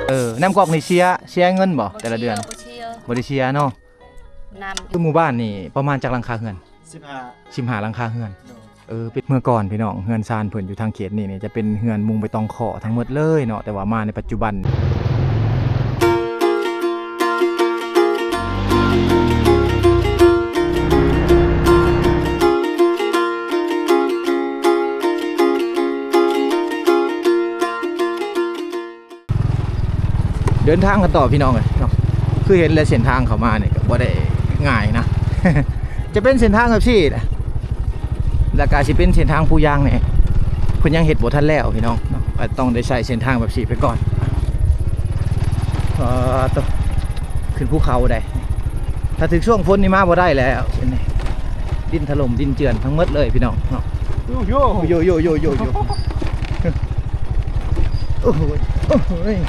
ເອີ ນ້ຳກອກນີ້ເສຍ ເສຍເງິນບໍ່ແຕ່ລະເດືອນ? ບໍ່ເສຍ ບໍ່ເສຍ ບໍ່ໄດ້ເສຍເນາະ. ນ້ຳ ຄືໝູ່ບ້ານນີ້ປະມານຈັກຫຼັງຄາເຮືອນ? ສິບຫ້າ ສິບຫ້າຫຼັງຄາເຮືອນ. ໂດຍ ເອີ ເປັນ ເມື່ອກ່ອນພີ່ນ້ອງ ເຮືອນຊານເພິ່ນຢູ່ທາງເຂດນີ້ນີ້ຈະເປັນເຮືອນມຸງໃບຕອງເຄາະທັງໝົດເລີຍເນາະ ແຕ່ວ່າມາໃນປັດຈຸບັນ ເດີນທາງກັນຕໍ່ພີ່ນ້ອງເອີຍເນາະ. ຄືເຫັນແລ້ວເສັ້ນທາງເຂົ້າມານີ້ກໍບໍ່ໄດ້ງ່າຍນະ ຈະເປັນເສັ້ນທາງແບບຊີ້ແຫຼະ ແລ້ວກໍຊິເປັນເສັ້ນທາງປູຢາງແດ່ ເພິ່ນຍັງເຮັດບໍ່ທັນແລ້ວພີ່ນ້ອງເນາະ ກໍຕ້ອງໄດ້ໃຊ້ເສັ້ນທາງແບບຊີ້ໄປກ່ອນ. ເອີ ໂຕ ຂຶ້ນພູເຂົາໄດ໋ ຖ້າຖືກຊ່ວງຝົນນີ້ມາບໍ່ໄດ້ແລ້ວ ເສັ້ນນີ້ ດິນຖະຫຼົ່ມດິນເຈື່ອນທັງໝົດເລີຍພີ່ນ້ອງເນາະ. ໂຍໂຍໂຍໂຍໂຍໂຍ ໂອ້ຍ ໂອ້ຍ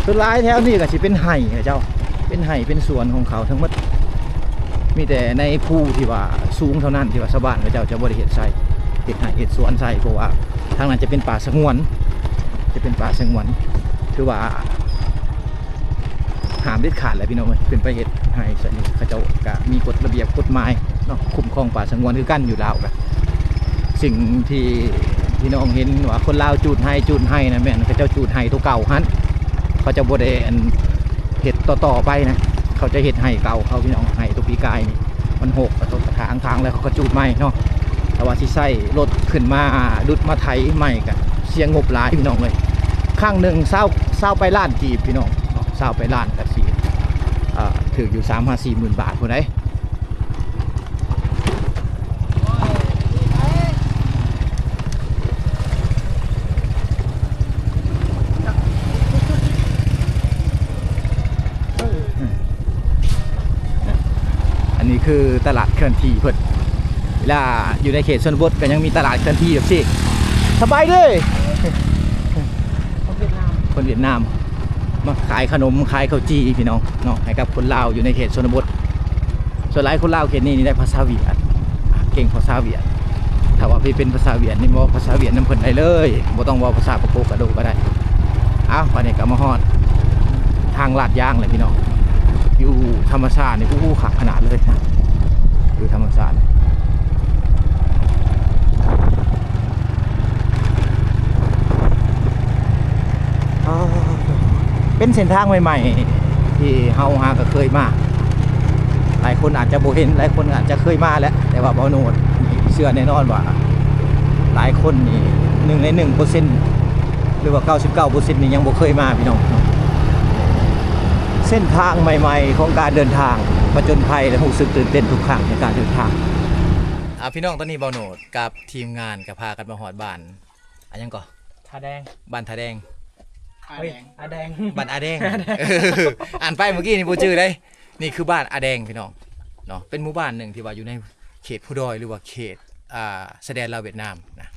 ສ່ວນຫຼາຍແຖວນີ້ກໍຊິເປັນໄຮ່ເຂົາເຈົ້າ ເປັນໄຮ່ເປັນສວນຂອງເຂົາທັງໝົດ. ມີແຕ່ໃນພູທີ່ວ່າສູງເທົ່ານັ້ນ ທີ່ວ່າຊາວບ້ານເຂົາເຈົ້າຈະບໍ່ໄດ້ເຮັດໃສ່ ເຮັດໄຮ່ເຮັດສວນໃສ່ ເພາະວ່າທາງນັ້ນຈະເປັນປ່າສະຫງວນ ຈະເປັນປ່າສະຫງວນ ຖືວ່າ ຫ້າມເດັດຂາດແຫຼະພີ່ນ້ອງເອີຍ ຂຶ້ນໄປເຮັດໄຮ່ຊັ້ນນີ້ ເຂົາເຈົ້າກະມີກົດລະບຽບກົດໝາຍເນາະ ຄຸ້ມຄອງປ່າສະຫງວນຄືກັນຢູ່ລາວກະ. ສິ່ງທີ່ພີ່ນ້ອງເຫັນວ່າຄົນລາວຈູດໄຮ່ ຈູດໄຮ່ນະ ແມ່ນເຂົາເຈົ້າຈູດໄຮ່ໂຕເກົ່າຫັ້ນ ເຂົາເຈົ້າບໍ່ໄດ້ ອັນ ເຮັດຕໍ່ໆໄປນະ ເຂົາຈະເຮັດໄຮ່ເກົ່າເຂົາພີ່ນ້ອງ ໄຮ່ໂຕປີກາຍນີ້ ມັນຮົກ ກໍຕ້ອງຖາງ ຖາງແລ້ວເຂົາກໍຈູດໃໝ່ເນາະ. ຖ້າວ່າຊິໃຊ້ລົດຂຶ້ນມາດຸດມາໄຖໃໝ່ກໍເສຍງົບຫຼາຍພີ່ນ້ອງເອີຍ. ຄັ້ງໜຶ່ງຊາວ ຊາວປາຍລ້ານກີບພີ່ນ້ອງເນາະ ຊາວປາຍລ້ານກໍຊິ ເອີ ຖືກຢູ່ສາມຫາສີ່ໝື່ນບາດພຸ້ນໃດ໋. ອັນນີ້ຄືຕະຫຼາດເຄື່ອນທີ່ເພິ່ນ ເວລາຢູ່ໃນເຂດຊົນນະບົດກໍຍັງມີຕະຫຼາດເຄື່ອນທີ່ແບບຊີ້. ສະບາຍດີ ຄົນຫວຽດນາມ ຄົນຫວຽດນາມ ມາຂາຍຂະໜົມ ຂາຍເຂົ້າຈີ່ພີ່ນ້ອງເນາະ ໃຫ້ກັບຄົນລາວຢູ່ໃນເຂດຊົນນະບົດ. ສ່ວນຫຼາຍຄົນລາວເຂດນີ້ນີ້ໄດ້ພາສາຫວຽດ ເກັ່ງພາສາຫວຽດ. ຖ້າວ່າໄປເປັນພາສາຫວຽດນີ້ ເວົ້າພາສາຫວຽດນຳເພິ່ນໄດ້ເລີຍ ບໍ່ຕ້ອງເວົ້າພາສາປາໂກະກະໂດກະໄດ້. ເອົ້າ ບາດນີ້ກໍມາຮອດທາງລາດຢາງແລ້ວພີ່ນ້ອງ. ວິວທຳມະຊາດນີ້ ໂອ້ ຄັກຂະໜາດເລີຍນະ ວິວທຳມະຊາດ. ເປັນເສັ້ນທາງໃໝ່ໆ ທີ່ເຮົາຫາກໍເຄີຍມາ. ຫຼາຍຄົນອາດຈະບໍ່ເຫັນ ຫຼາຍຄົນອາດຈະເຄີຍມາແຫຼະ ແຕ່ວ່າບ່າວໂນດເຊື່ອແນ່ນອນວ່າ ຫຼາຍຄົນນີ້ ໜຶ່ງໃນໜຶ່ງເປີເຊັນ ຫຼືວ່າເກົ້າສິບເກົ້າເປີເຊັນນີ້ຍັງບໍ່ເຄີຍມາພີ່ນ້ອງ. ເສັ້ນທາງໃໝ່ໆຂອງການເດີນທາງຜະຈົນໄພ ແລະ ຮູ້ສຶກຕື່ນເຕັ້ນທຸກຄັ້ງໃນການເດີນທາງ. ອ່າ ພີ່ນ້ອງ ຕອນນີ້ບ່າວໂນດກັບທີມງານກໍພາກັນມາຮອດບ້ານ ອັນຫຍັງກໍ? ທ່າແດງ ບ້ານທ່າແດງ ອາແດງ ເຮີ້ຍ ອາແດງ ບ້ານອາແດງ ອາແດງ ເອີ ອ່ານໄປເມື່ອກີ້ນີ້ບໍ່ຈື່ເດ້. ນີ້ຄືບ້ານອາແດງພີ່ນ້ອງເນາະ ເປັນໝູ່ບ້ານໜຶ່ງທີ່ວ່າຢູ່ໃນເຂດພູດອຍ ຫຼືວ່າເຂດ ອ່າ ຊາຍແດນລາວຫວຽດນາມນະ.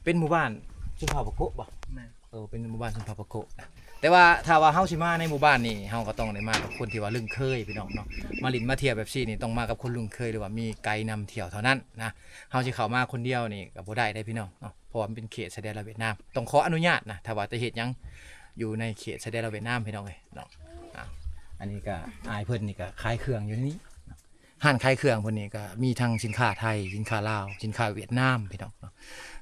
ເປັນໝູ່ບ້ານຊົນເຜົ່າປາໂກະບໍ່? ແມ່ນ ເອີ ເປັນໝູ່ບ້ານຊົນເຜົ່າປາໂກະນະ. ແຕ່ວ່າຖ້າວ່າເຮົາຊິມາໃນໝູ່ບ້ານນີ້ ເຮົາກໍຕ້ອງໄດ້ມາກັບຄົນທີ່ວ່າລຶ້ງເຄີຍພີ່ນ້ອງເນາະ ມາຫຼິ້ນມາທ່ຽວແບບຊີ້ນີ້ ຕ້ອງມາກັບຄົນລຶ້ງເຄີຍ ຫຼືວ່າມີໄກນຳທ່ຽວເທົ່ານັ້ນນະ. ເຮົາຊິເຂົ້າມາຄົນດຽວນີ້ກໍບໍ່ໄດ້ເດ້ພີ່ນ້ອງເນາະ ເພາະວ່າມັນເປັນເຂດຊາຍແດນລາວຫວຽດນາມ ຕ້ອງຂໍອະນຸຍາດນະ ຖ້າວ່າຈະເຮັດຫຍັງຢູ່ໃນເຂດຊາຍແດນລາວຫວຽດນາມພີ່ນ້ອງເອີຍເນາະ. ອ່າ ອັນນີ້ກໍອ້າຍເພິ່ນນີ້ກໍຂາຍເຄື່ອງຢູ່ນີ້ ຮ້ານຂາຍເຄື່ອງເພິ່ນນີ້ກໍມີທັງສິນຄ້າໄທ ສິນຄ້າລາວ ສິນຄ້າຫວຽດນາມພີ່ນ້ອງເນາະ.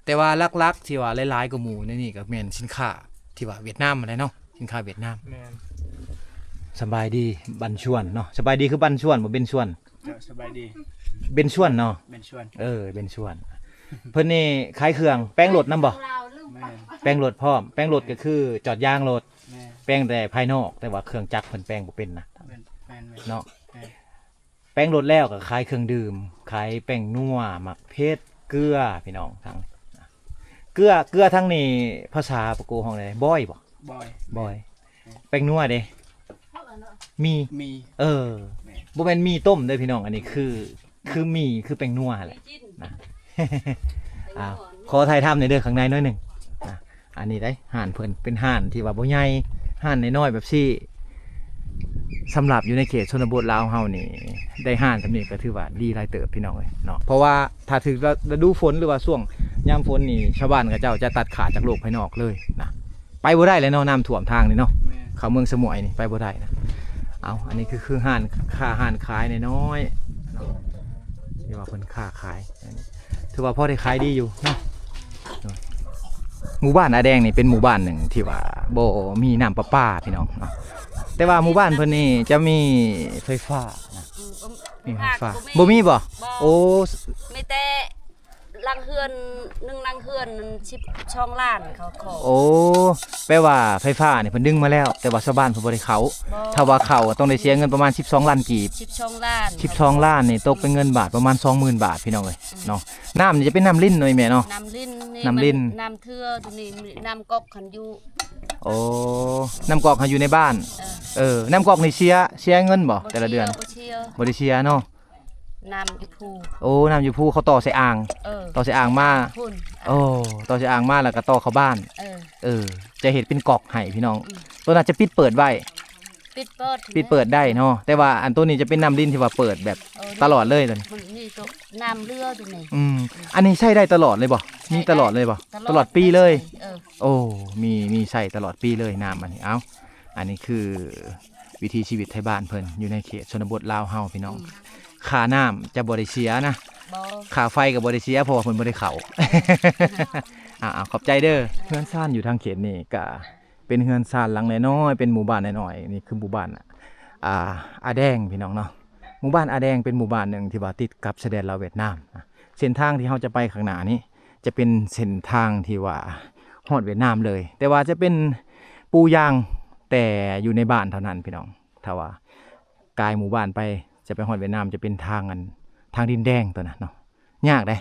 ແຕ່ວ່າຫຼັກໆທີ່ວ່າຫຼາຍໆກວ່າໝູ່ໃນນີ້ກໍແມ່ນສິນຄ້າທີ່ວ່າຫວຽດນາມຫັ້ນແຫຼະເນາະ ສິນຄ້າຫວຽດນາມ. ແມ່ນ ສະບາຍດີບັນຊວນເນາະ ສະບາຍດີຄືບັນຊວນບໍ່ ເບັນຊວນ? ເຈົ້າ ສະບາຍດີ ເບັນຊວນເນາະ ເບັນຊວນ ເອີ ເບັນຊວນ. ເພິ່ນນີ້ຂາຍເຄື່ອງ ແປງລົດນຳບໍ່? ແມ່ນ ແປງລົດພ້ອມ ແປງລົດກໍຄືຈອດຢາງລົດ. ແມ່ນ ແປງແຕ່ພາຍນອກ ແຕ່ວ່າເຄື່ອງຈັກເພິ່ນແປງບໍ່ເປັນນະ. ແມ່ນ ແມ່ນ ແມ່ນ ເນາະ ແມ່ນ ແປງລົດແລ້ວກໍຂາຍເຄື່ອງດື່ມ ຂາຍແປ້ງນົວ ໝາກເຜັດ ເກືອ ພີ່ນ້ອງ. ທາງເກືອ ເກືອທາງນີ້ພາສາປາໂກະຮ້ອງໃດ? ບອຍບໍ່? ບອຍ ບອຍ. ແປ້ງນົວເດ? ມີ ມີ ເອີ ແມ່ນ ບໍ່ແມ່ນໝີ່ຕົ້ມເດີ້ພີ່ນ້ອງ ອັນນີ້ຄື ຄືໝີ່ ຄືແປ້ງນົວຫັ້ນແຫຼະນະ. ອ້າວ ຂໍຖ່າຍທຳໜ່ອຍເດີ້ ຂ້າງໃນໜ້ອຍໜຶ່ງນະ. ອັນນີ້ໄດ໋ ຮ້ານເພິ່ນເປັນຮ້ານທີ່ວ່າບໍ່ໃຫຍ່ ຮ້ານນ້ອຍໆແບບຊີ້. ສຳລັບຢູ່ໃນເຂດຊົນນະບົດລາວເຮົານີ້ ໄດ້ຮ້ານແບບນີ້ກໍຖືວ່າດີຫຼາຍເຕີບພີ່ນ້ອງເອີຍເນາະ. ເພາະວ່າຖ້າຖືກລະ ລະດູຝົນ ຫຼືວ່າຊ່ວງຍາມຝົນນີ້ ຊາວບ້ານເຂົາເຈົ້າຈະຕັດຂາດຈາກໂລກພາຍນອກເລີຍນະ. ໄປບໍ່ໄດ້ແຫຼະເນາະ ນ້ຳຖ້ວມທາງນີ້ເນາະ ແມ່ນ ເຂົ້າເມືອງສະໝວຍນີ້ໄປບໍ່ໄດ້ນະ. ເອົາ ອັນນີ້ຄື ຄືຮ້ານຄ້າ ຮ້ານຂາຍນ້ອຍໆເນາະ ທີ່ວ່າເພິ່ນຄ້າຂາຍ ອັນນີ້ຖືວ່າພໍໄດ້ຂາຍດີຢູ່ເນາະ. ໂດຍ ໝູ່ບ້ານອາແດງນີ້ເປັນໝູ່ບ້ານໜຶ່ງທີ່ວ່າບໍ່ມີນ້ຳປະປາພີ່ນ້ອງເນາະ ແຕ່ວ່າໝູ່ບ້ານເພິ່ນນີ້ຈະມີໄຟຟ້ານະ. ອືມ ມີໄຟຟ້າ ບໍ່ມີບໍ່? ບໍ່ ໂອ້ ມີແຕ່ ຫຼັງເຮືອນ ໜຶ່ງຫຼັງເຮືອນນັ້ນສິບສອງລ້ານເຂົາຂໍ. ໂອ້ ແປວ່າໄຟຟ້ານີ້ເພິ່ນດຶງມາແລ້ວ ແຕ່ວ່າຊາວບ້ານເພິ່ນບໍ່ໄດ້ເຂົ້າ. ບໍ່ ຖ້າວ່າເຂົ້າຕ້ອງໄດ້ເສຍເງິນປະມານສິບສອງລ້ານກີບ. ສິບສອງລ້ານ ສິບສອງລ້ານນີ້ຕົກເປັນເງິນບາດປະມານສອງໝື່ນບາດພີ່ນ້ອງເອີຍ ອືມ ເນາະ. ນ້ຳນີ້ຈະເປັນນ້ຳລິນເນາະ ແມ່ເນາະ. ນ້ຳລິນນີ້ ນ້ຳລິນ ມັນນ້ຳເທື່ອ ໂຕນີ້ນ້ຳກອກຫັ້ນຢູ່. ໂອ້ ນ້ຳກອກຫັ້ນຢູ່ໃນບ້ານ. ເອີ ເອີ ນ້ຳກອກນີ້ເສຍ ເສຍເງິນບໍ່ ແຕ່ລະເດືອນ? ບໍ່ເສຍ ບໍ່ເສຍ ບໍ່ໄດ້ເສຍເນາະ. ນ້ຳຢູ່ພູ. ໂອ້ ນ້ຳຢູ່ພູ ເຂົາຕໍ່ໃສ່ອ່າງ. ເອີ ຕໍ່ໃສ່ອ່າງມາພຸ້ນ. ໂອ້ ຕໍ່ໃສ່ອ່າງມາ ແລ້ວກໍຕໍ່ເຂົ້າບ້ານ. ເອີ ເອີ ຈະເຮັດເປັນກອກໃຫ້ພີ່ນ້ອງ. ອືມ ໂຕນັ້ນຈະປິດເປີດໄວ້. ປິດເປີດ ປິດເປີດໄດ້ເນາະ ແຕ່ວ່າອັນໂຕນີ້ຈະເປັນນ້ຳລິນທີ່ວ່າເປີດແບບ ເອີ ຕະຫຼອດເລີຍໂຕນີ້. ມັນມີໂຕນ້ຳເຫຼືອໂຕນີ້. ອືມ ອັນນີ້ໃຊ້ໄດ້ຕະຫຼອດເລີຍບໍ່? ມີຕະຫຼອດເລີຍບໍ່? ຕະຫຼອດປີເລີຍ. ເອີ ໂອ້ ມີ ມີໃຊ້ຕະຫຼອດປີເລີຍນ້ຳອັນນີ້. ເອົ້າ ອັນນີ້ຄື ວິຖີຊີວິດໄທບ້ານເພິ່ນຢູ່ໃນເຂດຊົນນະບົດລາວເຮົາພີ່ນ້ອງ. ອືມ ຄ່ານ້ຳຈະບໍ່ໄດ້ເສຍນະ. ບໍ່ ຄ່າໄຟກໍບໍ່ໄດ້ເສຍ ເພາະວ່າເພິ່ນບໍ່ໄດ້ເຂົ້າ. ອ່າ ຂອບໃຈເດີ້. ເຮືອນຊານຢູ່ທາງເຂດນີ້ກະເປັນເຮືອນຊານຫຼັງນ້ອຍໆ ເປັນໝູ່ບ້ານນ້ອຍໆ. ນີ້ຄືໝູ່ບ້ານ ອ່າ ອາແດງພີ່ນ້ອງເນາະ. ໝູ່ບ້ານອາແດງເປັນໝູ່ບ້ານໜຶ່ງທີ່ວ່າຕິດກັບຊາຍແດນລາວຫວຽດນາມ. ເສັ້ນທາງທີ່ເຮົາຈະໄປຂ້າງໜ້ານີ້ ຈະເປັນເສັ້ນທາງທີ່ວ່າຮອດຫວຽດນາມເລີຍ ແຕ່ວ່າຈະເປັນປູຢາງ ແຕ່ຢູ່ໃນບ້ານເທົ່ານັ້ນພີ່ນ້ອງ. ຖ້າວ່າກາຍໝູ່ບ້ານໄປ ຈະໄປຮອດຫວຽດນາມ ຈະເປັນທາງອັນ ທາງດິນແດງໂຕນັ້ນເນາະ. ຍາກເດ້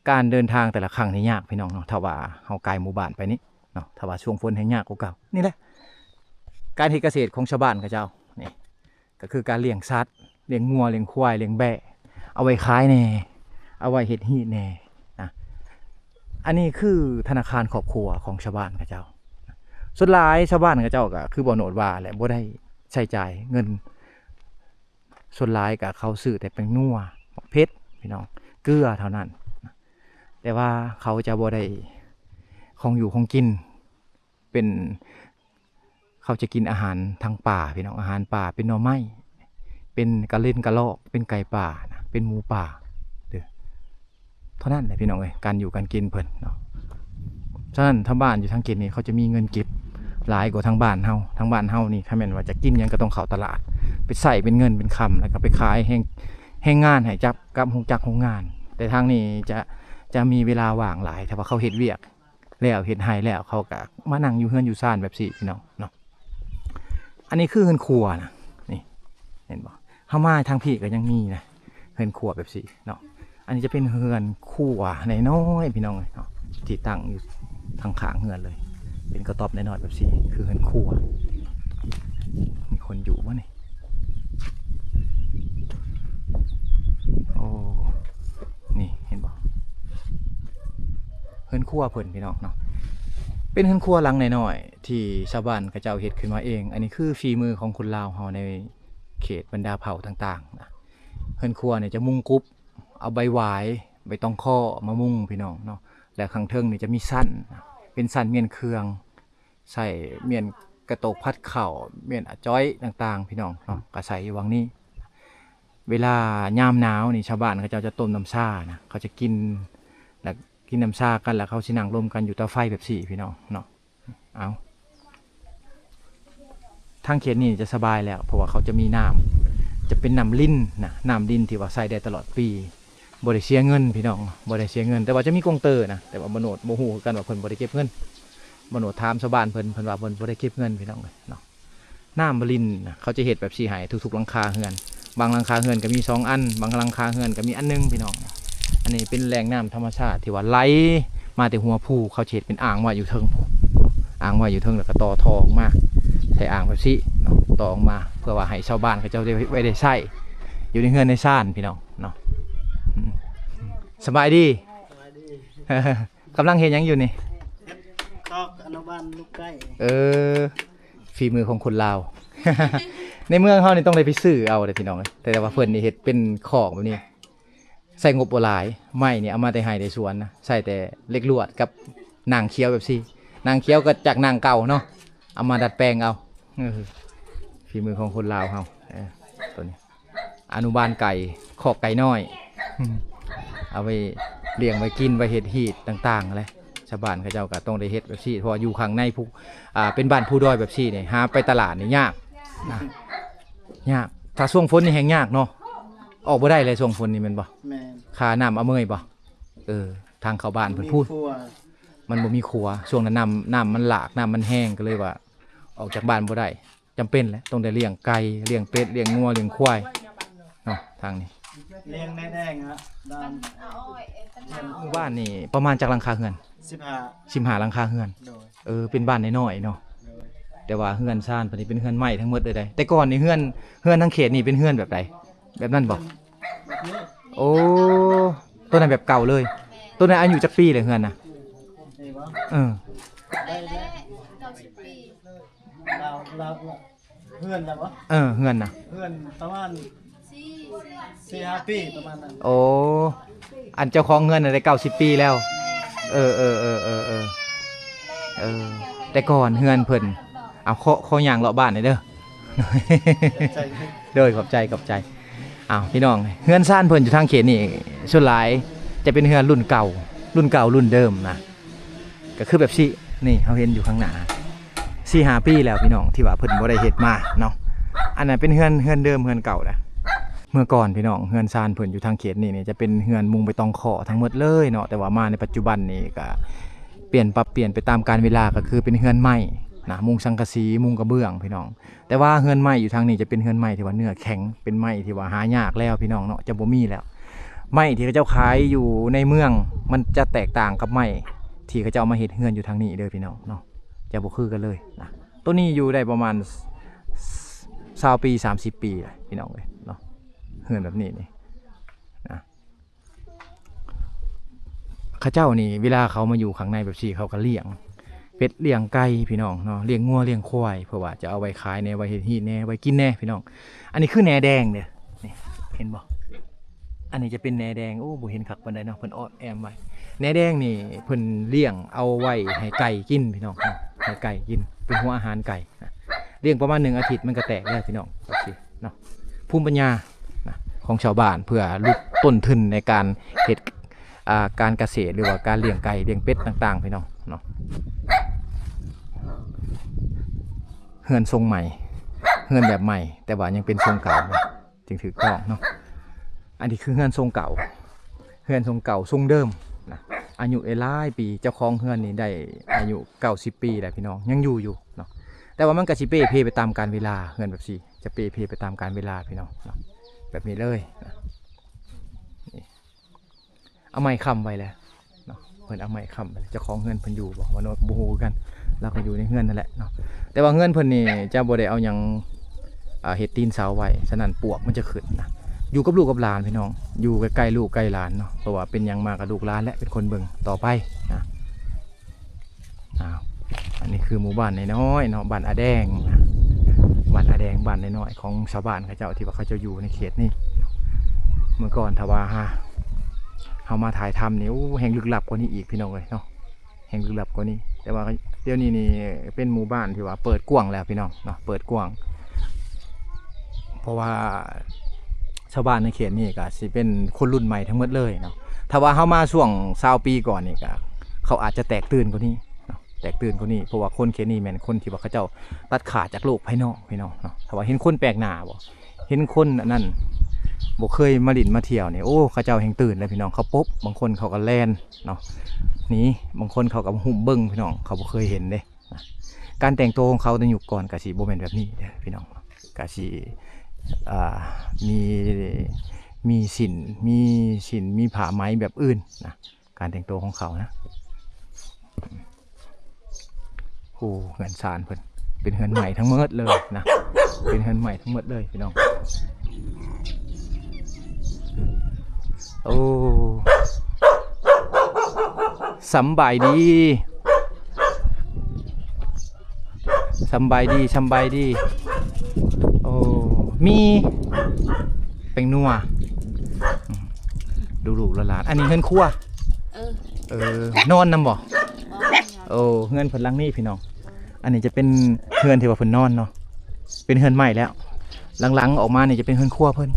ການເດີນທາງແຕ່ລະຄັ້ງນີ້ຍາກພີ່ນ້ອງເນາະ. ຖ້າວ່າເຮົາກາຍໝູ່ບ້ານໄປນີ້ເນາະ ຖ້າວ່າຊ່ວງຝົນແຮງຍາກກວ່າເກົ່າ. ນີ້ແຫຼະການເຮັດກະເສດຂອງຊາວບ້ານເຂົາເຈົ້ານີ້ ກໍຄືການລ້ຽງສັດ ລ້ຽງງົວ ລ້ຽງຄວາຍ ລ້ຽງແບ້ ເອົາໄວ້ຂາຍແດ່ ເອົາໄວ້ເຮັດຮີດແດ່ນະ. ອັນນີ້ຄືທະນາຄານຄອບຄົວຂອງຊາວບ້ານເຂົາເຈົ້າ. ສ່ວນຫຼາຍຊາວບ້ານເຂົາເຈົ້າກໍຄືບໍ່ໂນດວ່າແຫຼະ ບໍ່ໄດ້ໃຊ້ຈ່າຍເງິນ. ສ່ວນຫຼາຍກໍເຂົາຊື້ແຕ່ແປ້ງນົວ ໝາກເຜັດ ພີ່ນ້ອງ ເກືອເທົ່ານັ້ນ. ແຕ່ວ່າເຂົາຈະບໍ່ໄດ້ຂອງຢູ່ຂອງກິນ ເປັນ ເຂົາຈະກິນອາຫານທາງປ່າພີ່ນ້ອງ ອາຫານປ່າ ເປັນໜໍ່ໄມ້ ເປັນກະເລັນກະລອກ ເປັນໄກ່ປ່ານະ ເປັນໝູປ່າເດີ້ ເທົ່ານັ້ນແຫຼະພີ່ນ້ອງເອີຍ ການຢູ່ການກິນເພິ່ນເນາະ. ສະນັ້ນຊາວບ້ານຢູ່ທາງເຂດນີ້ ເຂົາຈະມີເງິນເກັບຫຼາຍກວ່າທາງບ້ານເຮົາ. ທາງບ້ານເຮົານີ້ ຄັນແມ່ນວ່າຈະກິນຫຍັງກໍຕ້ອງເຂົ້າຕະຫຼາດ ໄປໃຊ້ເປັນເງິນເປັນຄຳ ແລ້ວກໍໄປຂາຍແຮງ ແຮງງານໃຫ້ກັບ ກັບໂຮງຈັກໂຮງງານ. ແຕ່ທາງນີ້ຈະ ຈະມີເວລາວ່າງຫຼາຍ ຖ້າວ່າເຂົາເຮັດວຽກ ແລ້ວເຮັດໄຮ່ແລ້ວ ເຂົາກໍມານັ່ງຢູ່ເຮືອນຢູ່ຊານແບບຊີ້ພີ່ນ້ອງເນາະ. ອັນນີ້ຄືເຮືອນຄົວນະ ນີ້ ເຫັນບໍ່? ເຮົາມາທາງພີ້ກໍຍັງມີນະ ເຮືອນຄົວແບບຊີ້ເນາະ. ອັນນີ້ຈະເປັນເຮືອນຄົວນ້ອຍໆ ພີ່ນ້ອງເອີຍເນາະ ທີ່ຕັ້ງຢູ່ທາງຂ້າງເຮືອນເລີຍ ເປັນກະຕ໊ອບນ້ອຍໆແບບຊີ້ ຄືເຮືອນຄົວ. ມີຄົນຢູ່ບໍ່ນີ້? ໂອ້ ນີ້ເຫັນບໍ່? ເຮືອນຄົວເພິ່ນພີ່ນ້ອງເນາະ ເປັນເຮືອນຄົວຫຼັງນ້ອຍໆ ທີ່ຊາວບ້ານເຂົາເຈົ້າເຮັດຂຶ້ນມາເອງ. ອັນນີ້ຄືຝີມືຂອງຄົນລາວເຮົາໃນເຂດບັນດາເຜົ່າຕ່າງໆນະ. ເຮືອນຄົວນີ້ຈະມຸງກຸບ ເອົາໃບຫວາຍ ໃບຕອງຄໍ່ມາມຸງພີ່ນ້ອງເນາະ ແລະ ຂ້າງເທິງນີ້ຈະມີຊັ້ນ ເປັນຊັ້ນມ້ຽນເຄື່ອງ ໃຊ້ມ້ຽນກະໂຕກຜັດເຂົ້າ ມ້ຽນອາຈອຍຕ່າງໆ ພີ່ນ້ອງເນາະ ກໍໃສ່ຢູ່ຫວ່າງນີ້. ເວລາຍາມໜາວນີ້ ຊາວບ້ານເຂົາເຈົ້າຈະຕົ້ມນ້ຳຊານະ ເຂົາຈະກິນ ແລ້ວກິນນ້ຳຊາກັນ ແລ້ວເຂົາຊິນັ່ງລົມກັນຢູ່ເຕົາໄຟແບບຊີ້ ພີ່ນ້ອງເນາະ. ເອົາ ທາງເຂດນີ້ຈະສະບາຍແລ້ວ ເພາະວ່າເຂົາຈະມີນ້ຳ ຈະເປັນນ້ຳລິນນະ ນ້ຳລິນທີ່ວ່າໃຊ້ໄດ້ຕະຫຼອດປີ ບໍ່ໄດ້ເສຍເງິນພີ່ນ້ອງ ບໍ່ໄດ້ເສຍເງິນ. ແຕ່ວ່າຈະມີກອງເຕີນະ ແຕ່ວ່າບ່າວໂນດບໍ່ຮູ້ຄືກັນວ່າເພິ່ນບໍ່ໄດ້ເກັບເງິນ. ບ່າວໂນດຖາມຊາວບ້ານເພິ່ນ ເພິ່ນວ່າເພິ່ນບໍ່ໄດ້ເກັບເງິນພີ່ນ້ອງເອີຍເນາະ. ນ້ຳລິນນະ ເຂົາຈະເຮັດແບບຊີ້ໃຫ້ທຸກໆຫຼັງຄາເຮືອນ ບາງຫຼັງຄາເຮືອນກໍມີສອງອັນ ບາງຫຼັງຄາເຮືອນກໍມີອັນໜຶ່ງພີ່ນ້ອງ. ອັນນີ້ເປັນແຫຼ່ງນ້ຳທຳມະຊາດທີ່ວ່າໄຫຼມາແຕ່ຫົວພູ ເຂົາຈະເຮັດເປັນອ່າງໄວ້ຢູ່ເທິງພຸ້ນ ອ່າງໄວ້ຢູ່ເທິງ ແລ້ວກໍຕໍ່ທໍ່ອອກມາ ໃສ່ອ່າງແບບຊີ້ເນາະ ຕໍ່ອອກມາ ເພື່ອວ່າໃຫ້ຊາວບ້ານເຂົາເຈົ້າໄດ້ ໄວ້ໄດ້ໃຊ້. ຢູ່ໃນເຮືອນໃນຊານພີ່ນ້ອງເນາະ. ອືມ ສະບາຍດີ. ກຳລັງເຮັດຫຍັງຢູ່ນີ້? ຕອກອະນຸບານລູກໄກ່. ເອີ ຝີມືຂອງຄົນລາວ. ໃນເມືອງເຮົານີ້ຕ້ອງໄດ້ໄປຊື້ເອົາເດ້ພີ່ນ້ອງເອີຍ, ແຕ່ວ່າເພິ່ນນີ້ເຮັດເປັນຄອກແບບນີ້ ໃຊ້ງົບບໍ່ຫຼາຍ. ໄມ້ນີ້ເອົາມາແຕ່ໄຮ່ແຕ່ສວນນະ, ໃຊ້ແຕ່ເຫຼັກລວດກັບໜາງຂຽວແບບຊີ້. ໜາງຂຽວກໍຈາກໜາງເກົ່າເນາະ, ເອົາມາດັດແປງເອົາ. ເອີ ຝີມືຂອງຄົນລາວເຮົາ. ເອີ ຕົວນີ້ ອະນຸບານໄກ່ ຄອກໄກ່ນ້ອຍ ເອົາໄວ້ລ້ຽງໄວ້ກິນ ໄວ້ເຮັດຮີດຕ່າງໆແຫຼະ. ຊາວບ້ານເຂົາເຈົ້າກໍຕ້ອງໄດ້ເຮັດແບບຊີ້ ເພາະວ່າຢູ່ຂ້າງໃນພູ ອ່າ ເປັນບ້ານພູດອຍແບບຊີ້ນີ້ ຫາໄປຕະຫຼາດນີ້ຍາກນະ ຍາກ. ຖ້າຊ່ວງຝົນນີ້ແຮ່ງຍາກເນາະ, ອອກບໍ່ໄດ້ເລີຍຊ່ວງຝົນນີ້ແມ່ນບໍ່? ແມ່ນ. ຄ່ານ້ຳອະເມີຍບໍ່? ເອີ ທາງເຂົ້າບ້ານເພິ່ນພຸ້ນ ມັນບໍ່ມີຂົວ. ຊ່ວງນັ້ນນ້ຳ ນ້ຳມັນຫຼາກ ນ້ຳມັນແຮງ ກໍເລີຍວ່າອອກຈາກບ້ານບໍ່ໄດ້. ຈຳເປັນແຫຼະ ຕ້ອງໄດ້ລ້ຽງໄກ່ ລ້ຽງເປັດ ລ້ຽງງົວ ລ້ຽງຄວາຍເນາະ. ທາງນີ້ລ້ຽງແນແດງ ບ້ານນີ້ປະມານຈັກຫຼັງຄາເຮືອນ? ສິບຫ້າ ສິບຫ້າຫຼັງຄາເຮືອນ. ໂດຍ. ເອີ ເປັນບ້ານນ້ອຍໆເນາະ. ໂດຍ. ແຕ່ວ່າເຮືອນຊານເພິ່ນນີ້ເປັນເຮືອນໄມ້ທັງໝົດເລີຍໃດ໋. ແຕ່ກ່ອນນີ້ເຮືອນ ເຮືອນທາງເຂດນີ້ເປັນເຮືອນແບບໃດ? ແບບນັ້ນບໍ່? ແບບນີ້. ໂອ້ ໂຕນັ້ນແບບເກົ່າເລີຍ. ແມ່ນ. ໂຕນັ້ນອາຍຸຈັກປີແລ້ວເຮືອນນະ? ນີ້ບໍ່? ເອີ ໄດ້ແລ້ວ ເກົ້າສິບປີ. ລາວ ລາວ ເຮືອນນະບໍ່? ເອີ ເຮືອນນະ ເຮືອນປະມານສີ່ ສີ່ຫ້າປີປະມານນັ້ນ. ໂອ້ ອັນເຈົ້າຂອງເຮືອນນະໄດ້ເກົ້າສິບປີແລ້ວ. ເອີ ເອີ ເອີ ເອີ ເອີ ເອີ ແຕ່ກ່ອນເຮືອນເພິ່ນ ເອົາ ຂໍ ຂໍຍ່າງເລາະບ້ານໜ່ອຍເດີ. ໂດຍ ຂອບໃຈ ຂອບໃຈ. ອ້າວ ພີ່ນ້ອງ ເຮືອນຊານເພິ່ນຢູ່ທາງເຂດນີ້ ສ່ວນຫຼາຍຈະເປັນເຮືອນລຸ້ນເກົ່າ ລຸ້ນເກົ່າລຸ້ນເດີມນະ. ກໍຄືແບບຊີ້ ນີ້ເຮົາເຫັນຢູ່ຂ້າງໜ້າ ສີ່ຫ້າປີແລ້ວພີ່ນ້ອງ ທີ່ວ່າເພິ່ນບໍ່ໄດ້ເຮັດມາເນາະ. ອັນນັ້ນເປັນເຮືອນ ເຮືອນເດີມ ເຮືອນເກົ່າແຫຼະ. ເມື່ອກ່ອນພີ່ນ້ອງ ເຮືອນຊານເພິ່ນຢູ່ທາງເຂດນີ້ນີ້ ຈະເປັນເຮືອນມຸງໃບຕອງຄໍ້ທັງໝົດເລີຍເນາະ, ແຕ່ວ່າມາໃນປັດຈຸບັນນີ້ກໍປ່ຽນ ປັບປ່ຽນໄປຕາມການເວລາ ກໍຄືເປັນເຮືອນໄມ້ນະ, ມຸງສັງກະສີ ມຸງກະເບື້ອງພີ່ນ້ອງ. ແຕ່ວ່າເຮືອນໄມ້ຢູ່ທາງນີ້ຈະເປັນເຮືອນໄມ້ທີ່ວ່າເນື້ອແຂງ ເປັນໄມ້ທີ່ວ່າຫາຍາກແລ້ວພີ່ນ້ອງເນາະ, ຈະບໍ່ມີແລ້ວ. ໄມ້ທີ່ເຂົາເຈົ້າຂາຍຢູ່ໃນເມືອງ ມັນຈະແຕກຕ່າງກັບໄມ້ທີ່ເຂົາເຈົ້າເອົາມາເຮັດເຮືອນຢູ່ທາງນີ້ເດີພີ່ນ້ອງເນາະ, ຈະບໍ່ຄືກັນເລີຍນະ. ໂຕນີ້ຢູ່ໄດ້ປະມານຊາວປີ ສາມສິບປີແຫຼະພີ່ນ້ອງເອີຍເນາະ, ເຮືອນແບບນີ້ນີ້ນະ. ເຂົາເຈົ້ານີ້ເວລາເຂົາມາຢູ່ຂ້າງໃນແບບຊີ້ ເຂົາກໍລ້ຽງເປັດລ້ຽງໄກ່ພີ່ນ້ອງເນາະ, ລ້ຽງງົວລ້ຽງຄວາຍ ເພື່ອວ່າຈະເອົາໄວ້ຂາຍແດ່ ໄວ້ເຮັດຮີດແດ່ ໄວ້ກິນແດ່ພີ່ນ້ອງ. ອັນນີ້ຄືແໜແດງເດີ ນີ້ເຫັນບໍ່? ອັນນີ້ຈະເປັນແໜແດງ. ໂອ້ ບໍ່ເຫັນຄັກປານໃດເນາະ, ເພິ່ນອອດແອມໄວ້. ແໜແດງນີ້ເພິ່ນລ້ຽງເອົາໄວ້ໃຫ້ໄກ່ກິນພີ່ນ້ອງເນາະ, ໃຫ້ໄກ່ກິນ ເປັນຫົວອາຫານໄກ່ນະ. ລ້ຽງປະມານໜຶ່ງອາທິດມັນກໍແຕກແລ້ວພີ່ນ້ອງ ຈັ່ງຊີ້ເນາະ. ພູມປັນຍານະ ຂອງຊາວບ້ານ ເພື່ອຫຼຸດຕົ້ນທຶນໃນການເຮັດ ອ່າ ການກະເສດ ຫຼືວ່າການລ້ຽງໄກ່ລ້ຽງເປັດຕ່າງໆ ພີ່ນ້ອງເນາະ. ເຮືອນຊົງໃໝ່ ເຮືອນແບບໃໝ່ ແຕ່ວ່າຍັງເປັນຊົງເກົ່າ ຈຶ່ງຖືກຕ້ອງເນາະ. ອັນນີ້ຄືເຮືອນຊົງເກົ່າ ເຮືອນຊົງເກົ່າຊົງເດີມນະ, ອາຍຸຫຼາຍໆປີ. ເຈົ້າຂອງເຮືອນນີ້ໄດ້ອາຍຸເກົ້າສິບປີແລ້ວພີ່ນ້ອງ, ຍັງຢູ່ຢູ່ເນາະ. ແຕ່ວ່າມັນກໍຊິເປ່ເພໄປຕາມການເວລາ, ເຮືອນແບບຊີ້ຈະເປ່ເພໄປຕາມການເວລາພີ່ນ້ອງເນາະ, ແບບນີ້ເລີຍນະ. ນີ້ ເອົາໄມ້ຄ້ຳໄວ້ແລ້ວເນາະ, ເພິ່ນເອົາໄມ້ຄ້ຳໄວ້. ເຈົ້າຂອງເຮືອນເພິ່ນຢູ່ບໍ່ ບໍ່ ບໍ່ຮູ້ຄືກັນ, ລາວກໍຢູ່ໃນເຮືອນນັ້ນແຫຼະເນາະ. ແຕ່ວ່າເຮືອນເພິ່ນນີ້ຈະບໍ່ໄດ້ເອົາຫຍັງ ອ່າ ເຮັດຕີນເສົາໄວ້, ສະນັ້ນປວກມັນຈະຂຶ້ນນະ. ຢູ່ກັບລູກກັບຫຼານພີ່ນ້ອງ, ຢູ່ໃກ້ໆລູກໃກ້ຫຼານເນາະ, ເພາະວ່າເປັນຫຍັງມາກໍລູກຫຼານແຫຼະເປັນຄົນເບິ່ງຕໍ່ໄປນະ. ອ້າວ ອັນນີ້ຄືໝູ່ບ້ານນ້ອຍໆເນາະ, ບ້ານອາແດງນະ, ບ້ານອາແດງ ບ້ານນ້ອຍໆຂອງຊາວບ້ານເຂົາເຈົ້າ ທີ່ວ່າເຂົາເຈົ້າຢູ່ໃນເຂດນີ້. ເມື່ອກ່ອນຖ້າວ່າເຮົາມາຖ່າຍທຳນີ້ ໂອ້ ແຮ່ງລຶກລັບກວ່ານີ້ອີກພີ່ນ້ອງເອີຍເນາະ, ແຮ່ງລຶກລັບກວ່ານີ້. ແຕ່ວ່າດຽວນີ້ນີ້ເປັນໝູ່ບ້ານທີ່ວ່າເປີດກວ້າງແລ້ວພີ່ນ້ອງເນາະ, ເປີດກວ້າງ ເພາະວ່າຊາວບ້ານໃນເຂດນີ້ກໍຊິເປັນຄົນລຸ້ນໃໝ່ທັງໝົດເລີຍເນາະ. ຖ້າວ່າເຮົາມາຊ່ວງຊາວປີກ່ອນນີ້ ກໍເຂົາອາດຈະແຕກຕື່ນກວ່ານີ້ເນາະ, ແຕກຕື່ນກວ່ານີ້ ເພາະວ່າຄົນເຂດນີ້ແມ່ນຄົນທີ່ວ່າເຂົາເຈົ້າຕັດຂາດຈາກໂລກພາຍນອກພີ່ນ້ອງເນາະ. ຖ້າວ່າເຫັນຄົນແປກໜ້າບໍ່ ເຫັນຄົນອັນນັ້ນ ບໍ່ເຄີຍມາຫຼິ້ນມາທ່ຽວນີ້ ໂອ້ ເຂົາເຈົ້າແຮ່ງຕື່ນເລີຍພີ່ນ້ອງ, ເຂົາປົບ, ບາງຄົນເຂົາກໍແລ່ນເນາະ ໜີ, ບາງຄົນເຂົາກໍຫຸ້ມເບິ່ງພີ່ນ້ອງ, ເຂົາບໍ່ເຄີຍເຫັນເດ້. ນະ ການແຕ່ງຕົວຂອງເຂົາໃນຍຸກກ່ອນກະຊິບໍ່ແມ່ນແບບນີ້ເດີພີ່ນ້ອງ, ກະຊິ ອ່າ ມີ ມີສິ້ນ ມີສິ້ນ ມີຜ້າໄໝແບບອື່ນນະ, ການແຕ່ງຕົວຂອງເຂົານະ. ໂອ້ ເຮືອນຊານເພິ່ນເປັນເຮືອນໃໝ່ທັງໝົດເລີຍນະ, ເປັນເຮືອນໃໝ່ທັງໝົດເລີຍພີ່ນ້ອງ. ໂອ້ ສຳບາຍດີ ສຳບາຍດີ ສຳບາຍດີ. ໂອ້ ມີແປ້ງນົວ ອືມ ລູກໆຫຼານໆ. ອັນນີ້ເຮືອນຄົວ ເອີ ເອີ ນອນນຳບໍ່? ບໍ່ ໂອ້ ເຮືອນເພິ່ນຫຼັງນີ້ພີ່ນ້ອງ. ອັນນີ້ຈະເປັນເຮືອນທີ່ວ່າເພິ່ນນອນເນາະ ເປັນເຮືອນໄມ້ແລ້ວ. ຫຼັງໆອອກມານີ້ຈະເປັນເຮືອນຄົວເພິ່ນ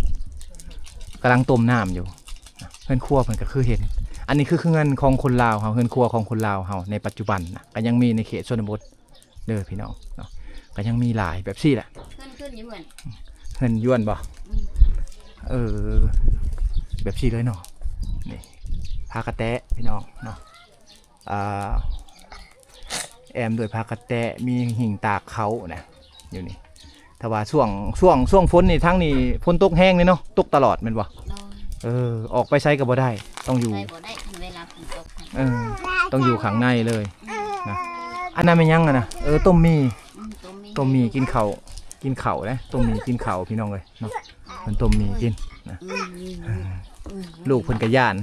ກຳລັງຕົ້ມນ້ຳຢູ່. ເຮືອນຄົວເພິ່ນກໍຄືເຫັນ ອັນນີ້ຄືເຮືອນຂອງຄົນລາວເຮົາ ເຮືອນຄົວຂອງຄົນລາວເຮົາໃນປັດຈຸບັນນະ ກໍຍັງມີໃນເຂດຊົນນະບົດເດີພີ່ນ້ອງເນາະ ກໍຍັງມີຫຼາຍແບບຊີ້ແຫຼະ. ເຮືອນ ເຮືອນຢວນບໍ່? ອືມ ເອີ ແບບຊີ້ເລີຍເນາະ. ນີ້ ຜາກະແຕະພີ່ນ້ອງເນາະ ອ່າ ແອ້ມດ້ວຍຜ້າກະແຕະ ມີຫິ້ງຕາກເຂົ້ານະ ຢູ່ນີ້. ຖ້າວ່າຊ່ວງ ຊ່ວງ ຊ່ວງຝົນນີ້ ທາງນີ້ຝົນຕົກແຮງເດ້ເນາະ ຕົກຕະຫຼອດແມ່ນບໍ່? ໂດຍ ເອີ ອອກໄປໃສກໍບໍ່ໄດ້ ຕ້ອງຢູ່ ໄປບໍ່ໄດ້ ເວລາຝົນຕົກ ເອີ ຕ້ອງຢູ່ຂ້າງໃນເລີຍ ອືມ ນະ. ອັນນັ້ນແມ່ນຫຍັງຫັ້ນນະ? ເອີ ຕົ້ມໝີ່ ອືມ ຕົ້ມໝີ່ ຕົ້ມໝີ່ກິນເຂົ້າ ກິນເຂົ້າເດ້ ຕົ້ມໝີ່ກິນເຂົ້າ ພີ່ນ້ອງເອີຍເນາະ. ເພິ່ນຕົ້ມໝີ່ກິນນະ ອືມ ອືມ ອືມ ລູກເພິ່ນກໍຢ້ານ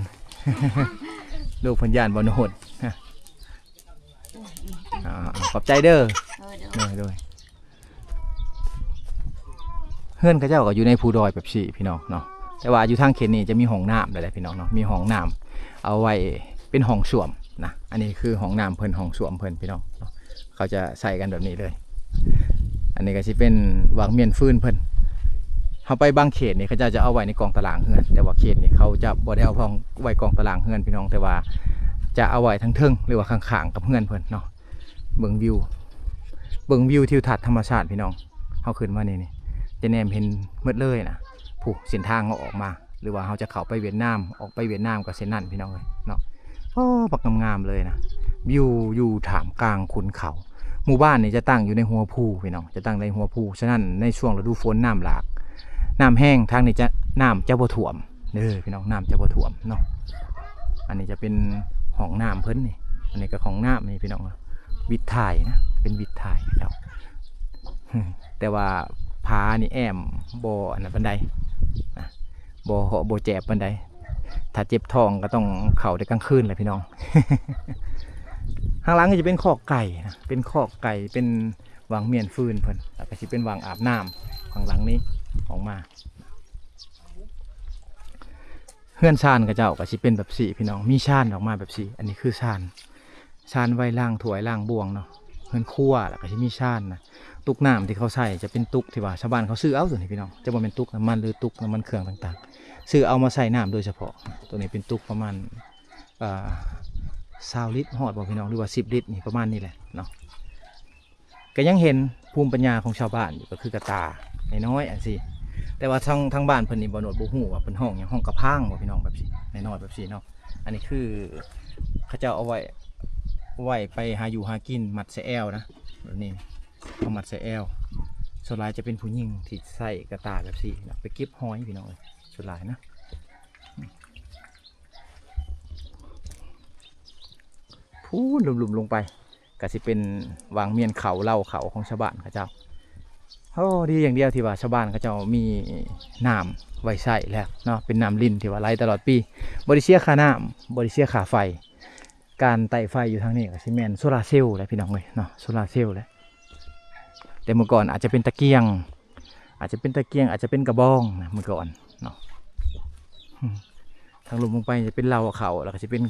ລູກເພິ່ນຢ້ານບໍ່ໂນດ. ອ່າ ຂອບໃຈເດີ ໂດຍ ໂດຍ ໂດຍ ໂດຍ. ເຮືອນເຂົາເຈົ້າກໍຢູ່ໃນພູດອຍແບບຊີ້ພີ່ນ້ອງເນາະ ແຕ່ວ່າຢູ່ທາງເຂດນີ້ຈະມີຫ້ອງນ້ຳໄດ້ແຫຼະພີ່ນ້ອງເນາະ ມີຫ້ອງນ້ຳເອົາໄວ້ເປັນຫ້ອງສ້ວມນະ. ອັນນີ້ຄືຫ້ອງນ້ຳເພິ່ນ ຫ້ອງສ້ວມເພິ່ນພີ່ນ້ອງເນາະ ເຂົາຈະໃຊ້ກັນແບບນີ້ເລີຍ. ອັນນີ້ກໍຊິເປັນວາງມ້ຽນຟືນເພິ່ນ ເຮົາໄປບາງເຂດນີ້ ເຂົາເຈົ້າຈະເອົາໄວ້ໃນກອງຕາລາງເຮືອນ ແຕ່ວ່າເຂດນີ້ເຂົາຈະບໍ່ໄດ້ເອົາໄວ້ກອງຕາລາງເຮືອນພີ່ນ້ອງ ແຕ່ວ່າຈະເອົາໄວ້ທາງເທິງ ຫຼືວ່າຂ້າງໆກັບເຮືອນເພິ່ນເນາະ. ເບິ່ງວິວ ເບິ່ງວິວທິວທັດທຳມະຊາດພີ່ນ້ອງ ເຮົາຂຶ້ນມານີ້ ນີ້ຈະແນມເຫັນໝົດເລີຍນະ. ຜູ້ເສັ້ນທາງເຮົາອອກມາ ຫຼືວ່າເຮົາຈະເຂົ້າໄປຫວຽດນາມ ອອກໄປຫວຽດນາມກໍເສັ້ນນັ້ນພີ່ນ້ອງເອີຍເນາະ. ໂອ້ ບັກງາມໆເລີຍນະ ວິວຢູ່ທ່າມກາງຂຸນເຂົາ. ໝູ່ບ້ານນີ້ຈະຕັ້ງຢູ່ໃນຫົວພູພີ່ນ້ອງ ຈະຕັ້ງໃນຫົວພູ ສະນັ້ນໃນຊ່ວງລະດູຝົນນ້ຳຫຼາກ ນ້ຳແຮງ ທາງນີ້ຈະ ນ້ຳຈະບໍ່ຖ້ວມເດີພີ່ນ້ອງ ນ້ຳຈະບໍ່ຖ້ວມເນາະ. ອັນນີ້ຈະເປັນຫ້ອງນ້ຳເພິ່ນນີ້ ອັນນີ້ກໍຫ້ອງນ້ຳນີ້ພີ່ນ້ອງ ວິດຖ່າຍນະ ເປັນວິດຖ່າຍເຈົ້າ ແຕ່ວ່າຜານີ້ແອ້ມບໍ່ອັນນັ້ນປານໃດນະ ບໍ່ເຫາະບໍ່ແຈບປານໃດ. ຖ້າເຈັບທ້ອງກໍຕ້ອງເຂົ້າແຕ່ກາງຄືນແຫຼະພີ່ນ້ອງ. ທາງຫຼັງກໍຈະເປັນຄອກໄກ່ນະ ເປັນຄອກໄກ່ ເປັນວາງມ້ຽນຟືນເພິ່ນ ແລ້ວກໍຊິເປັນວາງອາບນ້ຳ. ຂ້າງຫຼັງນີ້ອອກມາ ເຮືອນຊານເຂົາເຈົ້າກໍຊິເປັນແບບຊີ້ພີ່ນ້ອງ ມີຊານອອກມາແບບຊີ້. ອັນນີ້ຄືຊານ ຊານໄວ້ລ້າງຖ້ວຍລ້າງບ່ວງເນາະ ເຮືອນຄົວ ແລ້ວກໍຊິມີຊານນະ. ຕຸກນ້ຳທີ່ເຂົາໃຊ້ຈະເປັນຕຸກທີ່ວ່າຊາວບ້ານເຂົາຊື້ເອົາ ຕົວນີ້ພີ່ນ້ອງ ຈະບໍ່ແມ່ນຕຸກນ້ຳມັນ ຫຼືຕຸກນ້ຳມັນເຄື່ອງຕ່າງໆ ຊື້ເອົາມາໃສ່ນ້ຳໂດຍສະເພາະ. ຕົວນີ້ເປັນຕຸກປະມານ ເອີ ຊາວລິດຮອດບໍ່ພີ່ນ້ອງ ຫຼືວ່າສິບລິດນີ້ ປະມານນີ້ແຫຼະເນາະ. ກໍຍັງເຫັນພູມປັນຍາຂອງຊາວບ້ານຢູ່ ກໍຄືກະຕ່ານ້ອຍໆອັນຊີ້. ແຕ່ວ່າທາງ ທາງບ້ານເພິ່ນນີ້ ບໍ່ໂນດບໍ່ຮູ້ວ່າເພິ່ນຮ້ອງຫຍັງ ຮ້ອງກະພາງບໍ່ພີ່ນ້ອງ ແບບຊີ້ ນ້ອຍໆແບບຊີ້ເນາະ. ອັນນີ້ຄືເຂົາເຈົ້າເອົາໄວ້ ໄວ້ໄປຫາຢູ່ຫາກິນ ມັດໃສ່ແອວນະ ແບບນີ້ ເອົາມັດໃສ່ແອວ. ສ່ວນຫຼາຍຈະເປັນຜູ້ຍິງທີ່ໃຊ້ກະຕ່າແບບຊີ້ເນາະ ໄປເກັບຫອຍພີ່ນ້ອງເອີຍ ສ່ວນຫຼາຍນະ. ພູ້ນລຸ່ມໆລົງໄປ ກໍຊິເປັນວາງມ້ຽນເຂົ້າ ເລົ້າເຂົ້າຂອງຊາວບ້ານເຂົາເຈົ້າ. ໂອ້ ດີຢ່າງດຽວທີ່ວ່າຊາວບ້ານເຂົາເຈົ້າມີນ້ຳໄວ້ໃຊ້ແລ້ວເນາະ ເປັນນ້ຳລິນທີ່ວ່າໄຫຼຕະຫຼອດປີ ບໍ່ໄດ້ເສຍຄ່ານ້ຳ ບໍ່ໄດ້ເສຍຄ່າໄຟ. ການໄຕ້ໄຟຢູ່ທາງນີ້ກໍຊິແມ່ນໂຊລາເຊວແຫຼະ ພີ່ນ້ອງເອີຍເນາະ ໂຊລາເຊວແຫຼະ. ແຕ່ເມື່ອກ່ອນອາດຈະເປັນຕະກຽງ ອາດຈະເປັນຕະກຽງ ອາດຈະເປັນກະບອງນະ ເມື່ອກ່ອນເນາະ. ທາງລຸ່ມລົງໄປຈະເປັນເລົ້າເຂົ້າ ແລ້ວກໍຈະເປັນ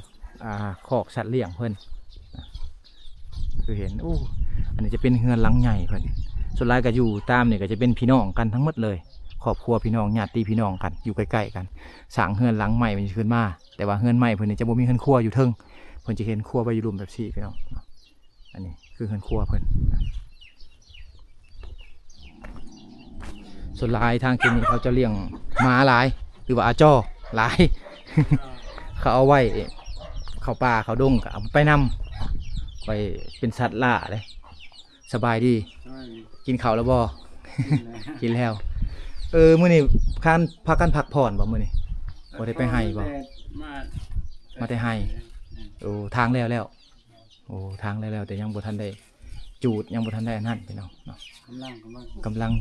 ອ່າ ຄອກສັດລ້ຽງເພິ່ນ ຄືເຫັນ. ໂອ້ ອັນນີ້ຈະເປັນເຮືອນຫຼັງໃຫຍ່ເພິ່ນ ສ່ວນຫຼາຍກໍຢູ່ຕາມນີ້ກໍຈະເປັນພີ່ນ້ອງກັນທັງໝົດເລີຍ ຄອບຄົວພີ່ນ້ອງ ຍາດຕິພີ່ນ້ອງກັນ ຢູ່ໃກ້ໆກັນ. ສ້າງເຮືອນຫຼັງໃໝ່ມັນຈະຂຶ້ນມາ ແຕ່ວ່າເຮືອນໃໝ່ເພິ່ນນີ້ຈະບໍ່ມີເຮືອນຄົວຢູ່ເທິງ ເພິ່ນຈະເຫັນຄົວໄວ້ຢູ່ລຸ່ມແບບຊີ້ພີ່ນ້ອງ. ອັນນີ້ຄືເຮືອນຄົວເພິ່ນ. ສ່ວນຫຼາຍທາງເຂດນີ້ເຂົາຈະລ້ຽງໝາຫຼາຍ ຫຼືວ່າອາຈໍຫຼາຍ ເຂົາເອົາໄວ້ເຂົ້າປ່າເຂົ້າດົງ ກໍເອົາໄປນຳ ໄວ້ເປັນສັດລ່າເດ້. ສະບາຍດີ ສະບາຍດີ ກິນເຂົ້າແລ້ວບໍ່? ກິນແລ້ວ ກິນແລ້ວ. ເອີ ມື້ນີ້ພາກັນ ພາກັນພັກຜ່ອນບໍ່ມື້ນີ້? ບໍ່ໄດ້ໄປໄຮ່ບໍ່? ມາ ມາແຕ່ໄຮ່. ເອີ ໂອ້ ທາງແລ້ວແລ້ວ. ໂອ້ ທາງແລ້ວໆ ແຕ່ຍັງບໍ່ທັນໄດ້ຈູດ ຍັງບໍ່ທັນໄດ້ອັນນັ້ນພີ່ນ້ອງເນາະ. ກຳລັງ ກຳລັງ ກຳລັງ.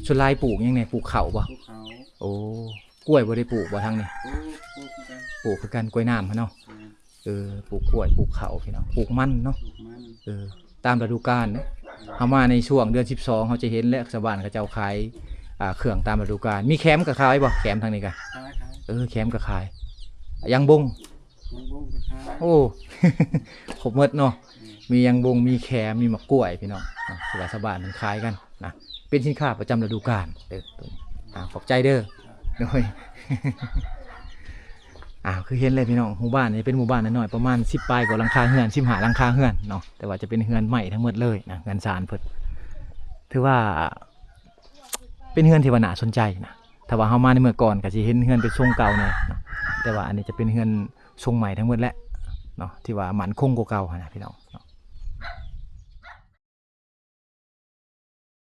ສ່ວນຫຼາຍປູກຫຍັງແດ່? ປູກເຂົ້າບໍ່? ປູກເຂົ້າ. ໂອ້ ກ້ວຍບໍ່ໄດ້ປູກບໍ່ທາງນີ້? ປູກ ປູກຄືກັນ ປູກຄືກັນ ກ້ວຍນ້ຳຫັ້ນເນາະ. ແມ່ນ ເອີ ປູກກ້ວຍ ປູກເຂົ້າ ພີ່ນ້ອງ ປູກມັນເນາະ. ປູກມັນ ເອີ ຕາມລະດູການເນາະ. ເຮົາມາໃນຊ່ວງເດືອນສິບສອງ ເຮົາຈະເຫັນແຫຼະ ຊາວບ້ານເຂົາເຈົ້າຂາຍ ອ່າ ເຄື່ອງຕາມລະດູການ. ມີແຄມກໍຂາຍບໍ່? ແຄມທາງນີ້ກະ ຂາຍ ຂາຍ ເອີ ແຄມກໍຂາຍ. ຢາງບົງ ຢາງບົງກໍຂາຍ. ໂອ້ ຄົບໝົດເນາະ. ອືມ ມີຢາງບົງ ມີແຄມ ມີໝາກກ້ວຍ ພີ່ນ້ອງເນາະ ທີ່ວ່າຊາວບ້ານເພິ່ນຂາຍກັນນະ ເປັນສິນຄ້າປະຈຳລະດູການເດີ. ອ່າ ຂອບໃຈເດີ. ໂດຍ ອ້າວ ຄືເຫັນແຫຼະພີ່ນ້ອງ ໝູ່ບ້ານນີ້ເປັນໝູ່ບ້ານນ້ອຍໆ ປະມານສິບປາຍກວ່າຫຼັງຄາເຮືອນ ສິບຫ້າຫຼັງຄາເຮືອນເນາະ ແຕ່ວ່າຈະເປັນເຮືອນໄມ້ທັງໝົດເລີຍນະ ເຮືອນຊານເພິ່ນ. ຖືວ່າເປັນເຮືອນທີ່ວ່າໜ້າສົນໃຈນະ. ຖ້າວ່າເຮົາມາໃນເມື່ອກ່ອນກໍຊິເຫັນເຮືອນເປັນຊົງເກົ່າແດ່ເນາະ ແຕ່ວ່າອັນນີ້ຈະເປັນເຮືອນຊົງໃໝ່ທັງໝົດແຫຼະເນາະ ທີ່ວ່າໝັ້ນຄົງກວ່າເກົ່າຫັ້ນນະ ພີ່ນ້ອງເນາະ.